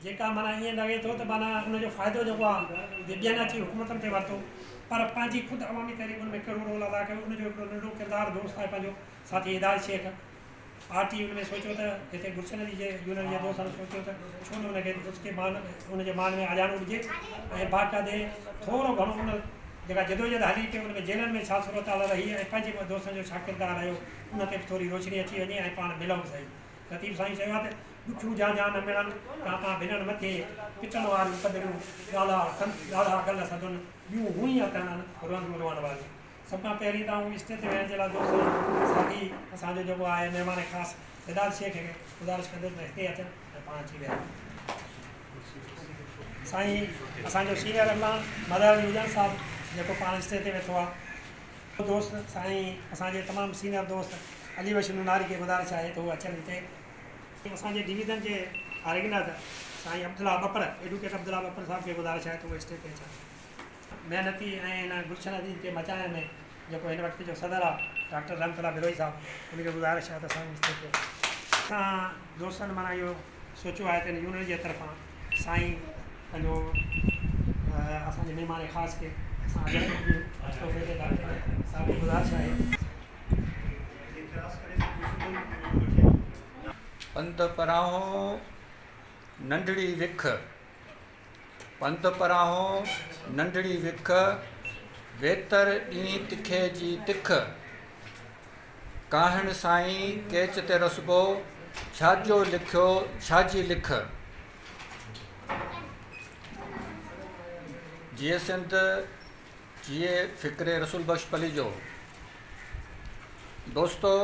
جيڪا معنيٰ ائين لڳي ٿو ته معنيٰ ان جو فائدو جيڪو آ جي ٻين اچي حڪومتن تي ورتو پر پنهنجي خود عوامي تحريڪ ان ۾ ڪهڙو رول ادا ڪيو ان جو هڪڙو ننڍڙو ڪردار دوست آهي پنهنجو ساٿي هدايت شيخ پارٽي ان ۾ سوچيو ته هتي گلشن علي جي يونين جي دوستن سوچيو ته ڇو نه ان کي اس کي مان ان جي مان ۾ آجياڻو ڏجي ۽ باقاعدي ٿورو گهڻو ان جيڪا جدوجهد هلي پئي ان ۾ جيلن ۾ ڇا صورتحال رهي ۽ پنهنجي دوستن جو ڇا ڪردار رهيو ان تي به ٿوري روشني اچي وڃي ۽ پاڻ ملون به سهي. لطيف سائين چيو آهي ته، ڏکيون جان جان نه مڙن، تان تان ڀنن مٿي، پٽن واريون پڌريون، ڳالها سن ڳاڙها گل سڌن، ٻيون هونئن اٿڻن، روئنديون روئڻ واريون. سڀ کان پهرين ته آئون اسٽيج تي ويهڻ جي لاء دوست ۽ ساٿي اسان جو جيڪو آهي مهمان خاص هدايت شيخ کي گذارش ڪندس ته هتي اچن ۽ پاڻ اچي ويهن. سائين اسان جو سينئر اڳواڻ مظهر علي اڄڻ صاحب جيڪو پاڻ اسٽيج تي ويٺو آهي. دوست سائين اسان جي تمام سينئر دوست علي بخش نوناري کي گذارش آهي ته هو اچن هتي. اسان جي ڊويزن جي آرگنائزر سائين عبدالله ٻپڙ ايڊوڪيٽ عبدالله ٻپڙ صاحب کي گذارش آهي ته هو اسٽيج تي اچن. محنتي ۽ هن گلشن عزيز کي مچائڻ ۾ جيڪو هن وقت جو صدر آهي ڊاڪٽر رحمت الله بروهي صاحب ان کي گذارش آهي ته سائين اسٽيج تي اچن. اسان دوستن معنيٰ اهو سوچيو آهي ته هن يونين جي طرفان سائين پنهنجو اسان جي مهمان خاص کي اسان اجازت ڏيون تحفي تي ڊاڪٽر صاحب کي گذارش آهي. پنڌ پرانهون ننڍڙي وک، پنڌ پرانهون ننڍڙي وک، ويتر ڏينهن تکي جي تک. ڪاهڻ سائين ڪيچ تي رسبو، ڇا جو لکيو ڇا جي لک. جيئي سنڌ جيئي فڪري رسول بخش پليجو. دوستو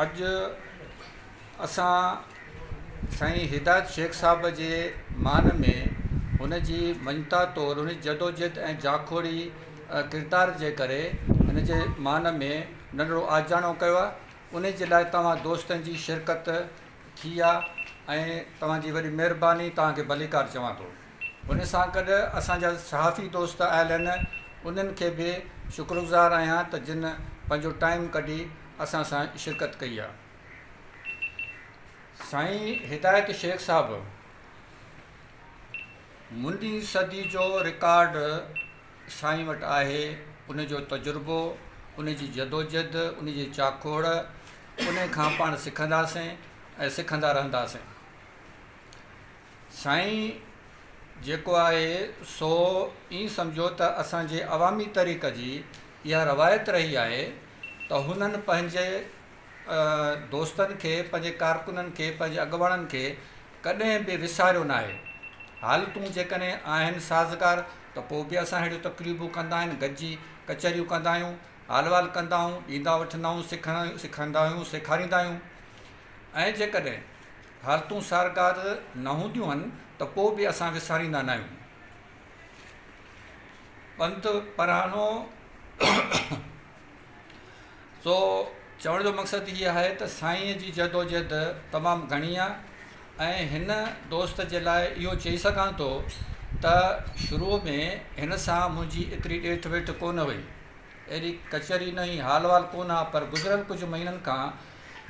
اڄ اسان سائين هدايت شيخ صاحب جي مان ۾ هن جي مڃتا طور هن جي جدوجھد ۽ جاکوڙي ڪردار جي ڪري هن جي مان ۾ ننڍڙو آجياڻو ڪيو آهي انهي جي لاء توهان دوستن جي شرڪت ٿي آهي ۽ توهان جي وڏي مهرباني توهان کي ڀليڪار چوان ٿو. ان سان گڏ اسان جا صحافي دوست آيل آهن انهن کي به شڪرگذار آهيان ته جن پنهنجو ٽائيم ڪڍي اسان سان شرڪت ڪئي آهي. سائين هدايت شيخ صاحب منڍي صدي جو رڪارڊ سائين وٽ آهي، ان جو تجربو، ان جي جدوجھد، ان جي چاکوڙ، ان کان پاڻ سکنداسين ۽ سکندا رهنداسين. سائين جيڪو آهي سو ائين سمجهو ته اسان جي عوامي تحريڪ جي اها روايت رهي آهي ته هنن پنهنجي دوستن کي، پنهنجي ڪارڪنن کي، پنهنجي اڳواڻن کي ڪڏهن به وساريو ناهي. حالتون جيڪڏهن آهن سازگار ته پوء به اسان اهڙيون تقريبون ڪندا آهن، گڏجي ڪچهريون ڪندا آهيون، حال احوال ڪندا آهيون، ڏيندا وٺندا آهيون، سکندا آهيون، سيکاريندا آهيون ۽ جيڪڏهن حالتون سازگار نه هونديون آهن ته پوء به اسان وساريندا ناهيون. پنڌ پراڻو. سو چوڻ جو مقصد هي آهي ته سائينء جي جدوجهد تمام گهڻي آهي ۽ هن دوست جي لاء اهو چئي سگهان ٿو ته شروع ۾ هن سان منهنجي ايتري ڏيٺ ويٺ ڪونه هئي، ايڏي ڪچهري نه هئي، حال احوال ڪونه ها پر گذريل ڪجهه مهينن کان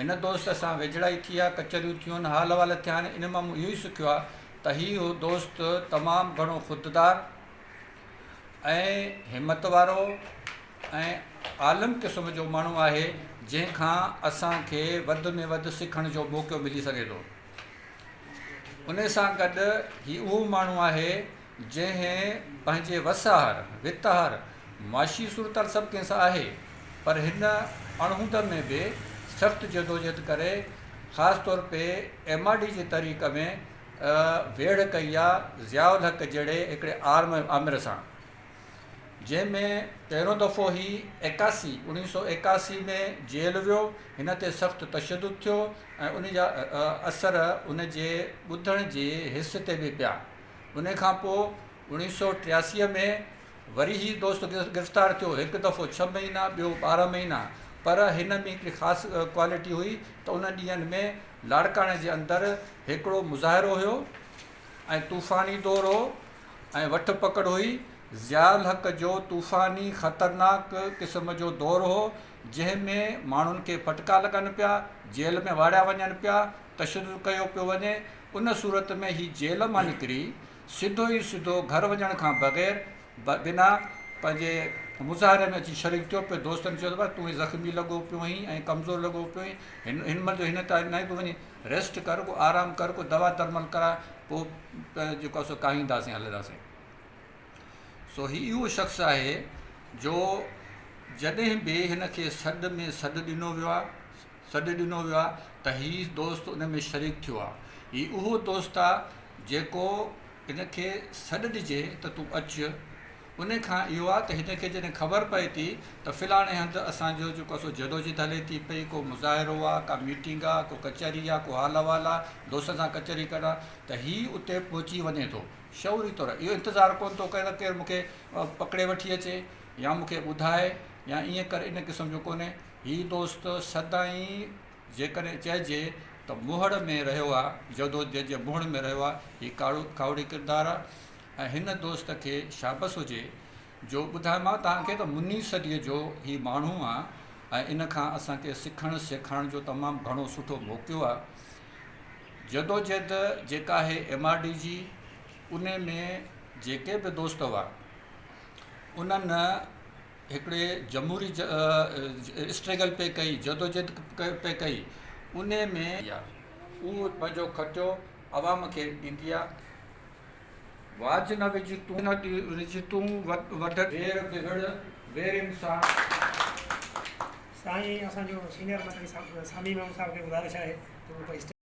هن دوست سان ويجهڙائي ٿي آهي، ڪچهريون ٿيون آهن، حال احوال ٿيا آهن، ان مان مون اهو ئي سکيو آهي ته هي دوست تمام گهڻو خوددار ۽ همت وارو ۽ عالم قسم جو ماڻهو آهي جنهن کان اسان کي وڌ ۾ وڌ سکڻ جو موقعو ملي سگهي ٿو. ان سان گڏ هي اهو ماڻهو آهي جنهن پنهنجي وس آهر، وت آهر، معاشي صورتحال سڀ ڪنهن سان آهي پر هن اڻهوند ۾ به سخت جدوجهد ڪري خاص طور P M R D جي تحريڪ ۾ ويڙهه ڪئي آ ضياء الحق جهڙي هڪڙي آرم آمر سان. جنهن ۾ پهريون دفعو هي ايڪاسي، 1981 ۾ جيل ويو، هن تي سخت تشدد ٿيو ۽ ان جا اثر ان جي ٻڌڻ جي حس تي به پيا. ان کان پوء 1983 ۾ وري هي دوست گرفتار ٿيو، هڪ دفعو ڇهه مهينا، ٻيو 12 مهينا، پر هن ۾ هڪڙي خاص ڪوالٽي هئي ته انهن ڏينهن ۾ لاڙڪاڻي جي اندر هڪڙو مظاهرو هيو ۽ طوفاني دور هو، ۽ وٺ پڪڙ هئي. ضياء الحق جو طوفاني خطرناڪ قسم جو دور هو، جنهن ۾ ماڻهن کي ڦٽڪا لڳن پيا، جيل ۾ واڙيا وڃن پيا، تشدد ڪيو پيو وڃي ان صورت ۾ هي جيل مان نڪري سڌو ئي سڌو گهر وڃڻ کان بغير بنا پنهنجي مظاهري ۾ اچي شريڪ ٿيو. پوء دوستن چيو ته ڀاء تون زخمي لڳو پيو آهين ۽ ڪمزور لڳو پيو آهين، هن هن مهل جو هن تائين ناهي تون وڃي ريسٽ ڪر، ڪو آرام ڪر، ڪو دوا درمل ڪراء، پوء جيڪو آهي سو ڪاهينداسين هلنداسين. سو هي اهو شخص آهي جو جڏهن به هن کي سڏ ۾ سڏ ڏنو ويو آهي، سڏ ڏنو ويو آهي ته هي دوست ان ۾ شريڪ ٿيو آهي. هي اهو دوست آهي جيڪو هن کي سڏ ڏجي ته تون اچ. ان کان اهو آهي ته هن کي جڏهن خبر پئي ٿي ته فلاڻي هنڌ اسان جو جيڪو آهي سو جدوجھد هلي ٿي پئي، ڪو مظاهرو آهي، ڪا ميٽنگ آهي، ڪو ڪچهري آهي، ڪو حال احوال آهي، دوستن سان ڪچهري ڪرڻ آهي ته هي اتي پهچي وڃي ٿو. شعوري طور اهو انتظار ڪونه ٿو ڪري ته ڪير مون کي پڪڙي وٺي اچي يا مون کي ٻڌائي يا ائين ڪر ان قسم جو ڪونهي. هي دوست سدائين جيڪڏهن چئجي ته مهڙ ۾ رهيو آ، جدوجهد جي مهڙ ۾ رهيو آ، هي ڪاوڙي ڪردار آ ۽ هن دوست کي شابس هجي جو ٻڌايومانو توهان کي ته مني صديء جو هي ماڻهو آ ۽ ان کان اسان کي سکڻ سيکارڻ جو تمام گهڻو سٺو موقعو آ. جدوجهد جيڪا آهي ايم آر ڊي جي ان ۾ جيڪي به دوست هئا انهن هڪڙي جمهوري اسٽرگل پئي ڪئي جدوجهد پئي ڪئي ان ۾ اهو پنهنجو کٽيو عوام کي ڏيندي آ واجهه نه وجهه تون نه وجهه تون وڍ. وير به وڙ ويرين سان. سائين اسان جو سينئر منتري سامي محمود صاحب کي گذارش آهي ته اهو پئي.